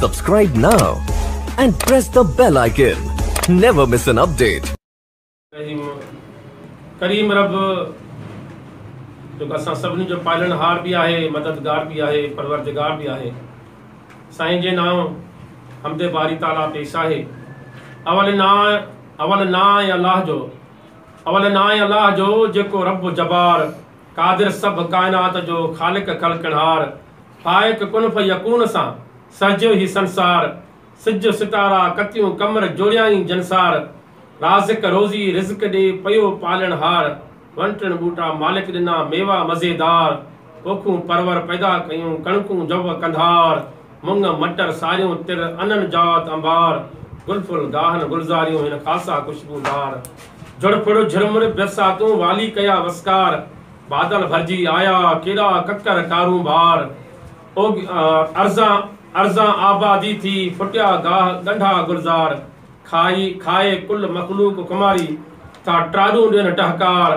Subscribe now and press the bell icon. Never miss an update. رحيم ڪريم رب جيڪو اسان سڀني جو پالڻهار به آهي مددگار به آهي پروردگار به آهي سائين جي نانء حمد باري تعاليٰ پيش آهي اول نانء اول نانء الله جو اول نانء الله جو جيڪو رب جبار قادر سڀ ڪائنات جو خالق خلقڻهار فائق ڪن فيڪون سان سرجيو هي سنسار سج ستارا ڪتيون قمر جوڙيائين جنسار، رازق روزي رزق ڏي پيو پالڻهار، وڻ ٽڻ ٻوٽا مالڪ ڏنا ميوا مزيدار، پوکون پرور پيدا ڪيون ڪڻڪون جو ڪنڌار، مڱ مٽر ساريون تر انن جات انبار، گل ڦل گاهن گلزاريون هن خاصا خوشبودار، جهڙ ڦڙ جهرمر برساتون والي ڪيا وسڪار، بادل ڀرجي آيا ڪيڏا ڪڪر ڪارونڀار. ارضان ارضان آبادي ٿي، ڦٽيا گاهه ڳنڍا گلزار، کائي کائي ڪل مخلوق خماري، ٿا ٽاڏون ڏين ٽهڪار،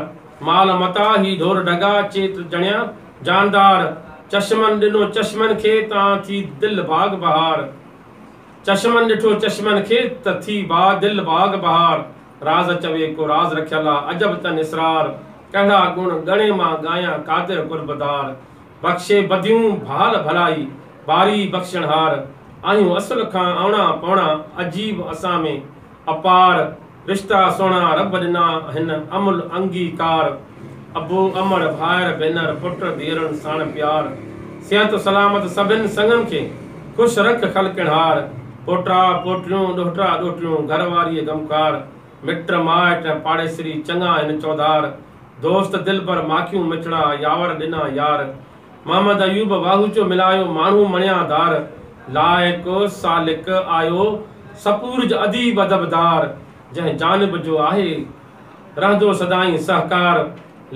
مال متاع هي ڍور ڍڳا، چيت جڻيا جاندار، چشمن ڏنو چشمن کي، تان ٿي دل باغ بهار، چشمن ڏٺو چشمن کي، ته ٿي با دل باغ بهار، راز چوي ڪو راز رکيل آ، عجب تن اسرار، ڪهڙا گڻ ڳڻي مان ڳايان، قادر قربدار. بخشي بديون ڀال ڀلائي، باري بخشڻهار، آهيون اصل کان اوڻا پوڻا، عجيب اسان ۾ اپار، رشتا سهڻا رب ڏنا هن امل انگيڪار، ابو امڙ ڀائر ڀينر پٽ ڌيئرن ساڻ پيار، صحت سلامت سڀن سڱن کي خوش رک خلقڻهار، پوٽا پوٽيون ڏوهٽا ڏوهٽيون گهر واريء غمخوار، مٽ مائٽ ۽ پاڙيسري چڱا هن چوڌار، دوست دلبر ماکيون مٺڙا ياور ڏنا يار، محمد ايوب واهوچو ملايو ماڻهو مڻيا دار، لائق سالڪ آيو سپورج اديب ادبدار، جنهن جانب جو آهي رهندو سدائين سهڪار،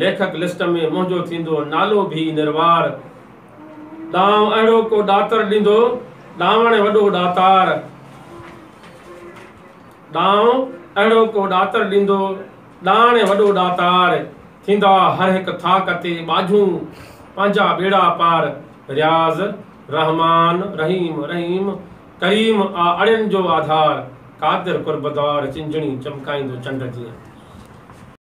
ليکڪ لسٽ ۾ منهنجو ٿيندو نالو ڀي نروار، ڏانء اهڙو ڪو ڏاتر ڏيندو ڏانوڻ وڏو ڏاتار. ڏانء اهڙو ڪو ڏاتر ڏيندو، ڏاڻ وڏو ڏاتار، ٿيندا هر هڪ ٿاڪ تي ٻاجهون، پنهنجا ٻيڙا پار، رياض، رحمان، رحيم، رحيم، ڪريم آ اڙين جو آڌار، قادر قربدار، چنجڻي چمڪائيندو چنڊ جيئن.